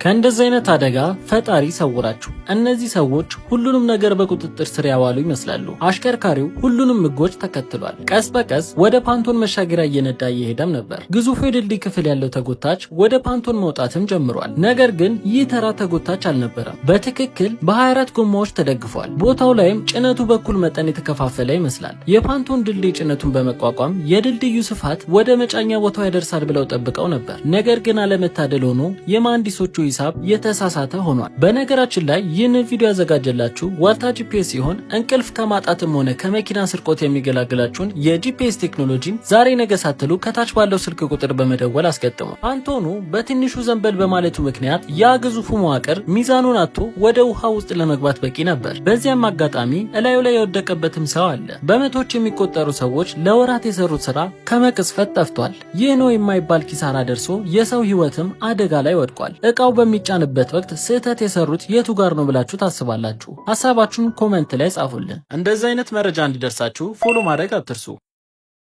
ከእንደዚህ አይነት አደጋ ፈጣሪ ይሰውራችሁ። እነዚህ ሰዎች ሁሉንም ነገር በቁጥጥር ስር ያዋሉ ይመስላሉ። አሽከርካሪው ሁሉንም ሕጎች ተከትሏል። ቀስ በቀስ ወደ pontoon መሻገሪያ እየነዳ እየሄደም ነበር። ግዙፉ የድልድይ ክፍል ያለው ተጎታች ወደ pontoon መውጣትም ጀምሯል። ነገር ግን ይህ ተራ ተጎታች አልነበረም። በትክክል በ24 ጎማዎች ተደግፏል። ቦታው ላይም ጭነቱ በኩል መጠን የተከፋፈለ ይመስላል። የ pontoon ድልድይ ጭነቱን በመቋቋም የድልድዩ ስፋት ወደ መጫኛ ቦታው ያደርሳል ብለው ጠብቀው ነበር። ነገር ግን አለመታደል ሆኖ የመሐንዲሶቹ ሂሳብ የተሳሳተ ሆኗል። በነገራችን ላይ ይህንን ቪዲዮ ያዘጋጀላችሁ ዋልታ GPS ሲሆን፣ እንቅልፍ ከማጣትም ሆነ ከመኪና ስርቆት የሚገላግላችሁን የ GPS ቴክኖሎጂን ዛሬ ነገ ሳትሉ ከታች ባለው ስልክ ቁጥር በመደወል አስገጥሙ። Pontoon ኑ በትንሹ ዘንበል በማለቱ ምክንያት ያ ግዙፉ መዋቅር ሚዛኑን አጥቶ ወደ ውሃ ውስጥ ለመግባት በቂ ነበር። በዚያም አጋጣሚ እላዩ ላይ የወደቀበትም ሰው አለ። በመቶዎች የሚቆጠሩ ሰዎች ለወራት የሰሩት ስራ ከመቅጽበት ጠፍቷል። ይህ ነው የማይባል ኪሳራ ደርሶ የሰው ህይወትም አደጋ ላይ ወድቋል። እቃው በሚጫንበት ወቅት ስህተት የሰሩት የቱ ጋር ነው ብላችሁ ታስባላችሁ? ሀሳባችሁን comment ላይ ጻፉልን። እንደዚህ አይነት መረጃ እንዲደርሳችሁ follow ማድረግ አትርሱ።